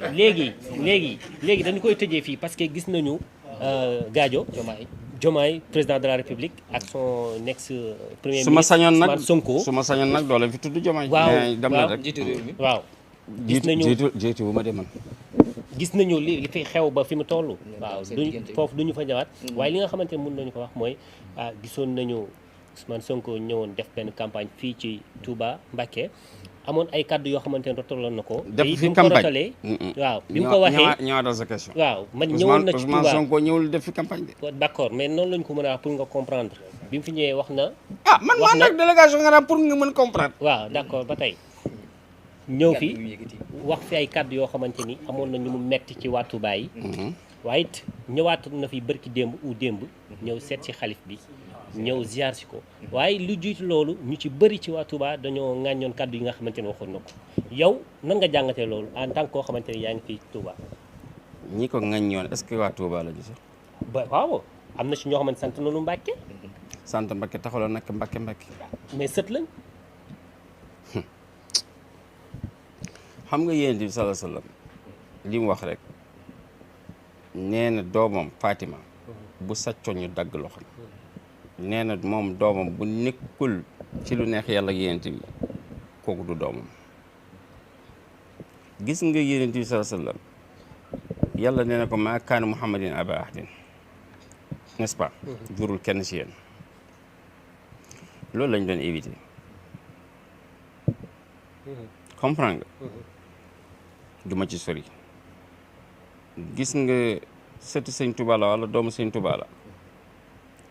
léegi dañu koy tëjee fii parce que gis nañu Gadio Diomaye président de la République ak son ex premier ministre Ousmane Sonko su ma sañoon nag doole fi tudd Diomaye. waaw dem na rek jiitu réew mi. waaw gis nañu jiitu bu ma demoon. gis nañu li fi xew ba fi mu toll. waaw foofu duñu fa ñëwaat. waaye li nga xamante ne mën nañu ko wax mooy gisoon nañu Ousmane Sonko ñëwoon def benn campagne fii ci Touba Mbacké amoon ay kàddu yoo xamante ne rotaloon na ko. def fi bi mu ko campagne rotalee waaw bi mu ko waxee ñëwaatal sa question. waaw man ñëwoon na ci Touba Ousmane Sonko ñëwul def fi campagne de. d'accord mais noonu lañu ko mën a wax pour nga comprendre bi mu fi ñëwee wax na. man maa nekk délégation nga naan pour nga mën comprendre. waaw d'accord ba tey ñëw fi wax fi ay kàddu yoo xamante ni amoon na ñu mu metti ci waa Touba yi. waaye it ñëwaat na fi bërki démb ñëw seet ci xalif bi ñëw ziar si ko waaye lu jiitu loolu ñu ci bëri ci waa Touba dañoo ŋàññoon kàddu yi nga xamante ne waxoon na ko yow nan nga jàngatee loolu en tant que koo xamante ne yaa ngi fii Touba. ñi ko ŋàññoon est-ce que waa Touba la ñu sax. waaw am na ci ñoo xamante sant nañu Mbàkke. sant Mbàkke taxuloo nag Mbàkke. mais sët lañ. xam nga Yonent bi sallallahu alayhi wasallam li mu wax rek nee na doomam Fatima bu sàccoon ñu dagg loxo nee na moom doomam bu nekkul ci lu neex yàlla ak Yonent bi kooku du doomam. gis nga Yonent bi sallallahu alayhi wasallam yàlla nee na ko maa kaana Muhammadin aba ahdin n'est-ce pas. jurul kenn ci yéen loolu lañ doon éviter comprendre nga. duma ci sori gis nga sëtu sëñ Touba la wala doomu sëñ Touba la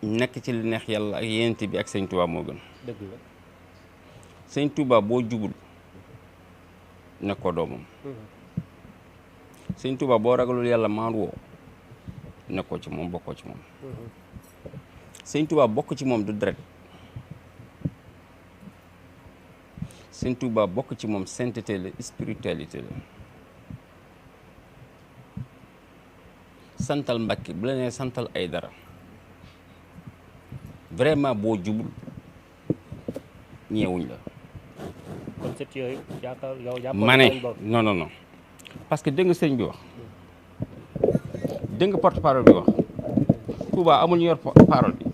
nekk ci li neex yàlla ak Yonent bi ak sëñ Touba moo gën. dëgg la sëñ Touba boo jubul nekkoo doomam. sëñ Touba boo ragalul yàlla maandu woo nekkoo ci moom bokkoo ci moom. sëñ Touba bokk ci moom du deret. sëñ Touba bokk ci moom sainteté la spiritualité la. santal Mbàkke bu la nee santal ay dara vraiment boo jubul ñeewuñ la. kon set yooyu yaakaar yow ma ne non parce que dégg nga sëñ bi wax dégg nga porte parole bi wax Touba amul ñu yor parole bi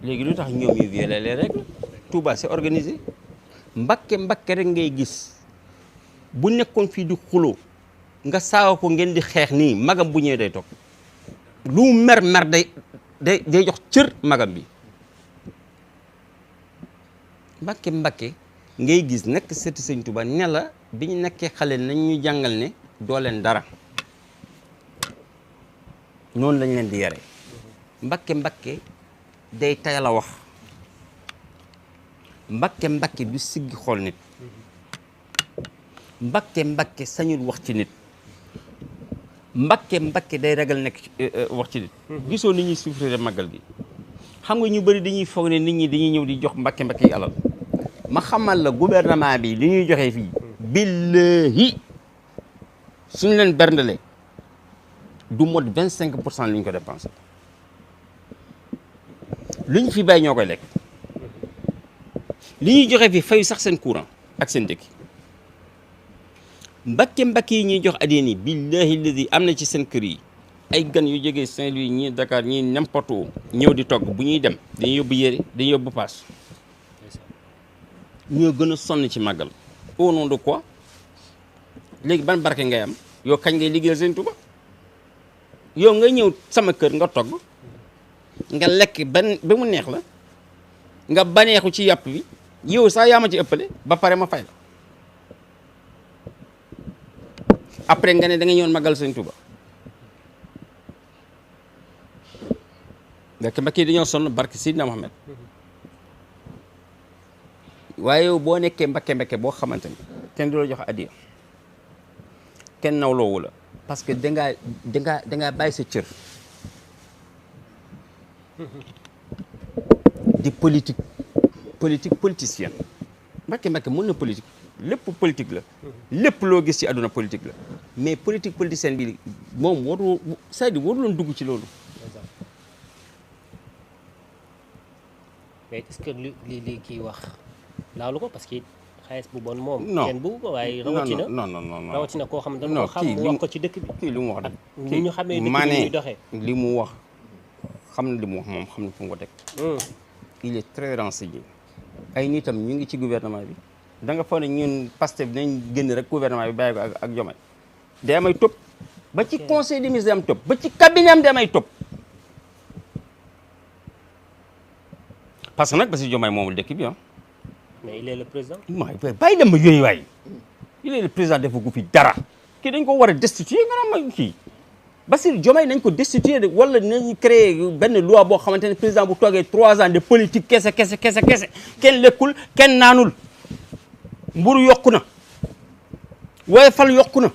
léegi lu tax ñoom yu violé les règles Touba c'est organisé Mbàkke rek ngay gis bu nekkoon fii di xuloo nga saawa ko ngeen di xeex nii magam bu ñëwee day toog lu mer day jox cër magam bi Mbàkke ngay gis nekk sëti sëñ Touba ne la bi ñu nekkee xale nañ ñu jàngal ne doo leen dara noonu lañ leen di yare Mbàkke day tayal a wax Mbàkke du siggi xool nit Mbàkke sañul wax ci nit Mbàkke day ragal nekk wax ci nit. gisoo nit ñuy souffrir màggal gi xam nga ñu bëri dañuy foog ne nit ñi dañuy ñëw di jox Mbàkke yi alal ma xamal la gouvernement bi li ñuy joxe fii billahi suñu leen berndale du mot 25% li ñu ko dépensé lu ñu fi bàyyi ñoo koy lekk li ñuy joxe fii fayu sax seen courant ak seen dëkk Mbàkke yi ñuy jox addiya yi billahi alladi am na ci seen kër yi ay gan yu jógee Saint-Louis ñii Dakar ñii n'importe où ñëw di togg bu ñuy dem dañuy yóbbu yére dañuy yóbbu paas ñoo gën a sonn ci màggal au nom de quoi léegi ban barke ngay am yow kañ ngay liggéeyal Sëñ Tuuba yow nga ñëw sama kër nga togg nga lekk ba mu neex la nga baneexu ci yàpp bi yow sax yaa ma ci ëppale ba pare ma fay la après nga ne da nga ñëwoon màggal Sëñ Tuuba Mbàkke yi dañoo sonn barke Sidna Mohamed waaye yow boo nekkee Mbàkke boo xamante ni kenn du la jox addiya kenn nawloowu la parce que dangaa bàyyi sa cër di politicienne Mbàkke mën na politique lépp politique la lépp loo gis ci àdduna politique la mais politicienne bi moom waruloon dugg ci loolu. mais est-ce que li kii wax laalu ko parce que xaalis bu bon moom. non kenn bëgg ko waaye rawatina. non rawatina koo xam ne non dañ ko xam mu wax ko ci dëkk bi. kii li mu wax ak ni ñu xamee dëkk bi ñuy doxee. li mu wax xam na li mu wax moom xam na fu mu ko teg. il est très renseigné. ay nitam ñu ngi ci gouvernement bi da nga foog ne ñun Pastef dinañ génn rek gouvernement bi bàyyi ko ak Diomaye day amay topp ba ci conseil des ministres am topp ba ci cabinet am day amay topp parce que nag parce que Diomaye moomul dëkk bi ah. mais il est le président. waay bàyyi dem ma yooyu waay il est le président defagu fi dara kii dañ ko war a destituer nga naan ma kii Bassirou Diomaye nañ ko destituer wala nañ créer benn loi boo xamante ne président bu toogee 3 ans de politique kese kenn lekkul kenn naanul mburu yokku na waaye fal yokku na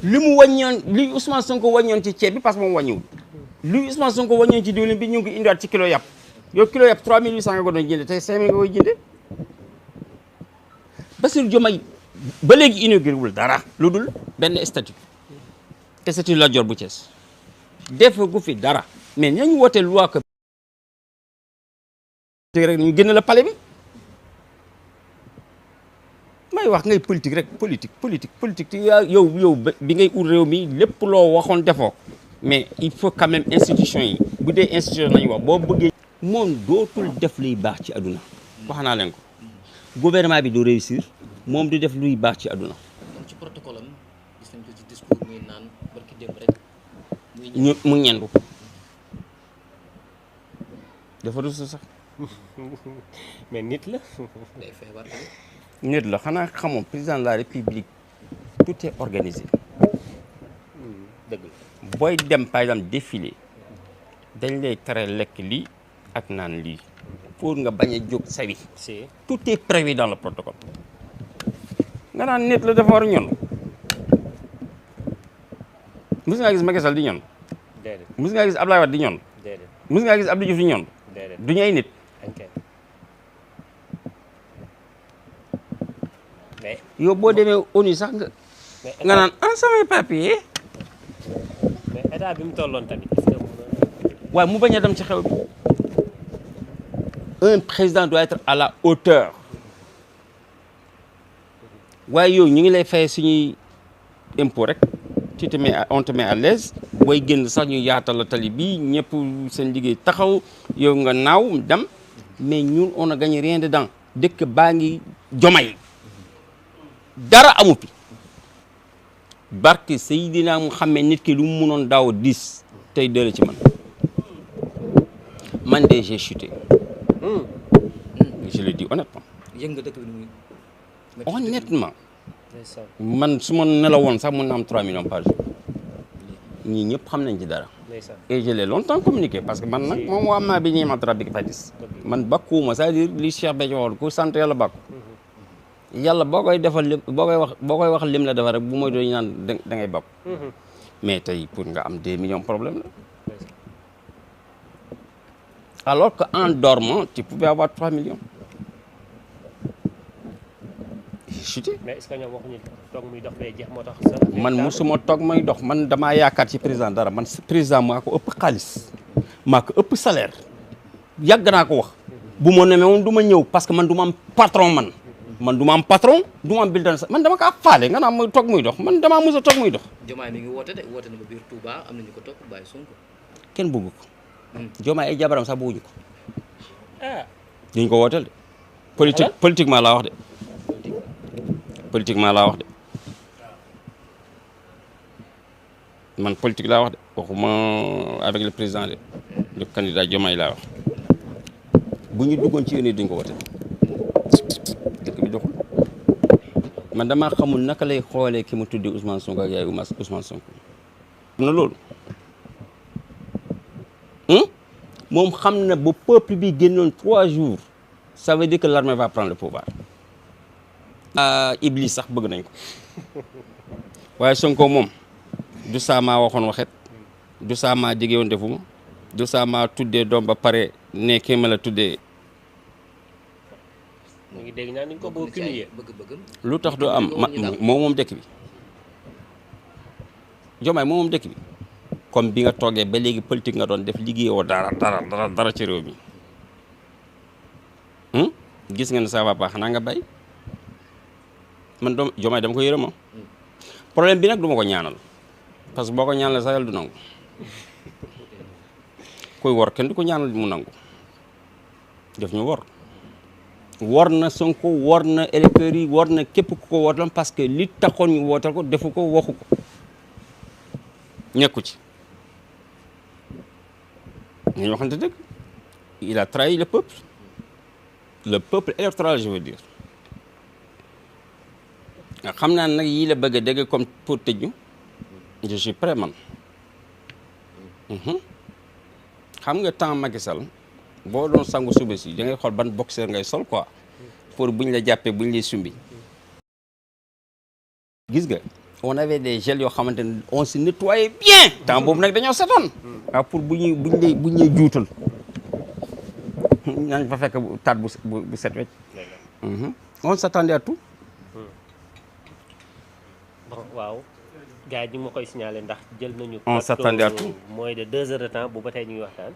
li mu wàññoon li Ousmane Sonko wàññoon ci ceeb bi parce que moom wàññiwul li Ousmane Sonko wàññoon ci diwlin bi ñu ngi ko indiwaat ci kilo yàpp yow kilo yàpp 3800 nga ko doon jënde tey 5000 nga koy jënde Bassirou Diomaye ba léegi inauguré wul dara lu dul benn statut Lat Dior bu Thiès defagu fi dara mais nañu woote loi que rek ñu génn la palais bi may wax ngay politique rek politique te yow bi ngay ut réew mi lépp loo waxoon defoo mais il faut quand même institution yi bu dee institution nañu wax boo bëggee moom dootul def luy baax ci àdduna wax naa leen ko gouvernement bi du réussir moom du def luy baax ci àdduna. donc ci protocole am gis nañ ko ci discours muy naan barki démb rek. mu ñendu dafa rus sax. mais nit la. day feebar tamit. nit la xanaa xamoon président de la république tout est organisé. dëgg la. booy dem par exemple défilé dañ lay tere lekk lii ak naan lii pour nga bañ a jóg sawi. si tout est prévu dans le protocole. nga naan nit la dafa war a ñoon mos ngaa gis Macky Sall di ñoon. déedéet mos ngaa gis Abdoulaye Wade di ñoon. déedéet mos ngaa gis Abdou Diouf di ñoon. déedéet du ñu ay nit. mais yow boo demee ONU sax nga naan en samay papier. mais état bi mu tolloon tamit est-ce que waaye mu bañ a dem ci xew bi. un président doit être à la hauteur. waaye yow ñu ngi lay fay suñuy impôt rek tu te mets on te met à l'aise booy génn sax ñu yaatal la tali bi ñëpp seen liggéey taxaw yow nga naaw dem mais ñun on a gagné rien dedans dëkk baa ngi Diomaye dara amu fi barke Seydina mu xamee nit ki lu mu mënoon daaw 10 tey dëla ci man de j'ai chuté je le dis honnêtement. yëg nga dëkk bi nu muy. honnêtement man su ma nelawoon sax mën na am 3 millions par jour ñii ñëpp xam nañ ci dara. et je l'ai longtemps communiqué parce que man nag moom waa maa bi ñuy matra bi fadis man bakkuwuma c'est-à-dire li Cheikh Béthio waxoon ku sant yàlla bakku yàlla boo koy defal lim boo koy wax lim la defal rek bu mooy doon naan da ngay bakku mais tey pour nga am 2 millions problème la alors que en dormant tu pouvais avoir 3 millions. chuté. mais est-ce que ñoom waxuñu toog muy dox bee jeex moo tax. man musuma toog may dox man damaa yaakaar ci président dara man président maa ko ëpp xaalis maa ko ëpp salaire yàgg naa ko wax. bu ma nemee woon du ma ñëw parce que man du ma am patron man du ma am patron du ma am bulletin man dama kaa faale nga naan ma toog muy dox man damaa mos a toog muy dox. Diomaye mi ngi woote na ba biir Touba am na ñu ko topp bàyyi Sonko. kenn bëggu ko. Diomaye ay jabaram sax bëgguñu ko. ah. duñ ko wooteel de. politiquement laa wax de. politiquement laa wax de man politique laa wax de waxuma avec le président de le candidat Diomaye laa wax bu ñu duggoon ci yoon duñ ko wote dëkk bi doxul man damaa xamul naka lay xoolee ki mu tuddee Ousmane Sonko ak yaay Ousmane Sonko am na loolu moom xam na ba peuple bi génnoon 3 jours ça veut dire que l'armée va prendre le pouvoir. Iblis sax bëgg nañ ko waaye Sonko moom du saa maa waxoon waxet du saa maa jege woon defuma du saa maa tuddee doom ba pare ne kii ma la tuddee. mu ngi dégg naa ni ko bëgg cumuler lu tax du am moom dëkk bi Diomaye moom dëkk bi comme bi nga toogee ba léegi politique nga doon def liggéeyoo dara ci réew mi gis nga ne ça va pas xanaa nga bay man doom Diomaye dama ko yërëm problème bi nag du ma ko ñaanal parce que boo ko ñaanal sax yàlla du nangu koy wor kenn du ko ñaanal mu nangu def ñu wor na Sonko wor na électeurs yi wor na képp ku ko wootal parce que li taxoon ñu wootal ko defu ko waxu ko nekku ci ñu waxante dëgg il a trahi le peuple électoral je veux dire nga xam naa nag yii la bëgg a dégg comme pour tëj ñu je suis prêt man xam nga temps Macky Sall boo doon sangu suba si da ngay xool ban boxeur ngay sol quoi pour buñ la jàppee buñ lay sumbi gis nga on avait des gels yoo xamante ne on se nettoyait bien temps boobu nag dañoo setoon waaw pour buñ lay juutal nañ fa fekk taat bu set wecc on s'attendait à tout waaw gars yi ñu ma koy signalé ndax jël nañu. on s'attendait à tout moins de 2 heures de temps bu ba tey ñu ngi waxtaan.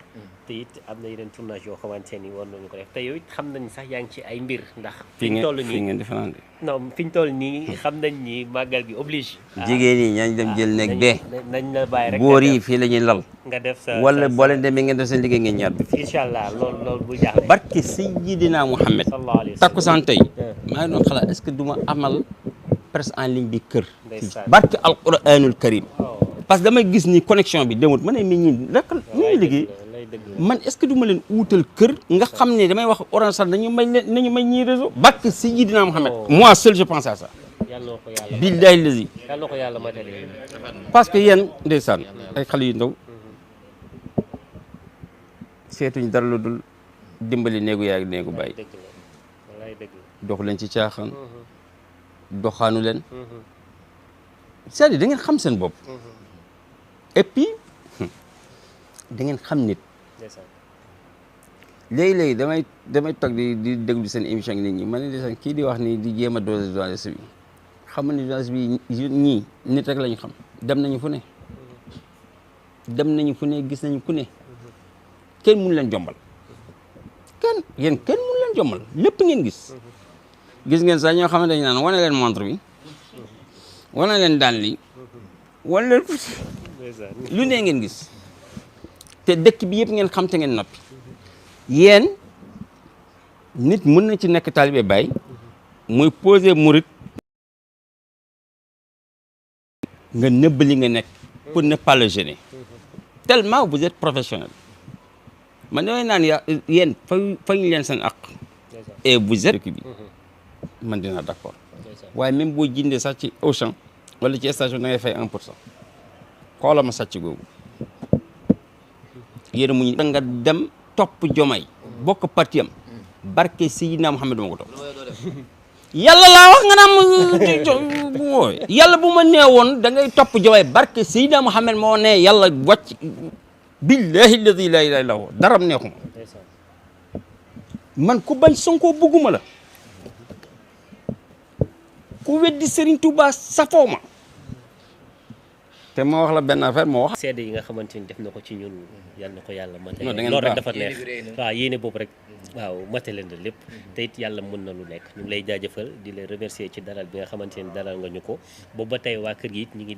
te it am na yeneen tournage yoo xamante ni war nañu ko def te yow it xam nañ sax yaa ngi ci ay mbir ndax. fi ñu toll nii fi ngeen di fanaan de. non fi ñu toll nii xam nañ ni màggal gi oblige. jigéen ñi ñañ dem jël nekk bee. nañ la bàyyi rek góor yi fii la ñuy lal. nga def sa wala boo leen demee ngeen def seen liggéey ngeen ñaar bi. incha allah loolu bu jaaxle. barke Sayyidina Muhammad. sallallahu alayhi wa sallam takkusaan tey. maa ngi doon xalaat est-ce que du ma amal presse en ligne bi kër. barke alquranul karim. parce que damay gis ni connexion bi demut ma ne mais ñii rek ñu ngi liggéey man est-ce que du ma leen uutal kër nga xam ne damay wax Orange sax nañu may ñii réseau barke Sayyidina Muhammad moi seul je pense à ça billahi lazi parce que yéen ndeysaan ay xale yu ndaw seetuñ dara lu dul dimbali néegu yaay ak néegu baay dox leen ci caaxaan doxaanu leen c'est-à-dire da ngeen xam seen bopp et puis da ngeen xam nit léegi-léegi damay toog di déglu seen émission ak nit ñi ma ne de kii di wax ni di jéem a dose journaliste bi xam ne journaliste bi ñii nit rek la ñu xam dem nañu fu ne gis nañu ku ne kenn mënu leen jombal kenn mënu leen jombal lépp ngeen gis ngeen sax ñoo xamante ne naan wane leen montre bi wane leen dàll yi wane leen lu ne ngeen gis te dëkk bi yëpp ngeen xam te ngeen noppi yéen nit mën na ci nekk taalibe Baay muy posé murit nga nëbb li nga nekk pour ne pas le gêner tellement vous êtes professionnel man damay naan yéen fañu leen seen àq et vous êtes bi man dina d'accord waaye même boo jindee sax ci Auchan wala ci station da ngay fay 1% xoola ma sàcc googu yéen mu ñu nga dem topp Diomaye bokk parti am barke Seydina Muhammad ma ko topp yàlla laa wax nga naam yàlla bu ma nee woon da ngay topp Diomaye barke Seydina Muhammad moo ne yàlla wàcc billahi alladi la ilaha illa huwa daram neexuma man ku bañ Sonko bëgguma la ku weddi Serigne Touba safoo ma te moo wax la benn affaire moo wax. seede yi nga xamante ni def na ko ci ñun yal na ko yàlla mate non da ngeen loolu rek dafa neex waaw yéene boobu rek waaw mate leen lépp te it yàlla mën na lu nekk ñu ngi lay jaajëfal di la remercier ci dalal bi nga xamante ni dalal nga ñu ko boobu ba tey waa kër gi it ñu ngi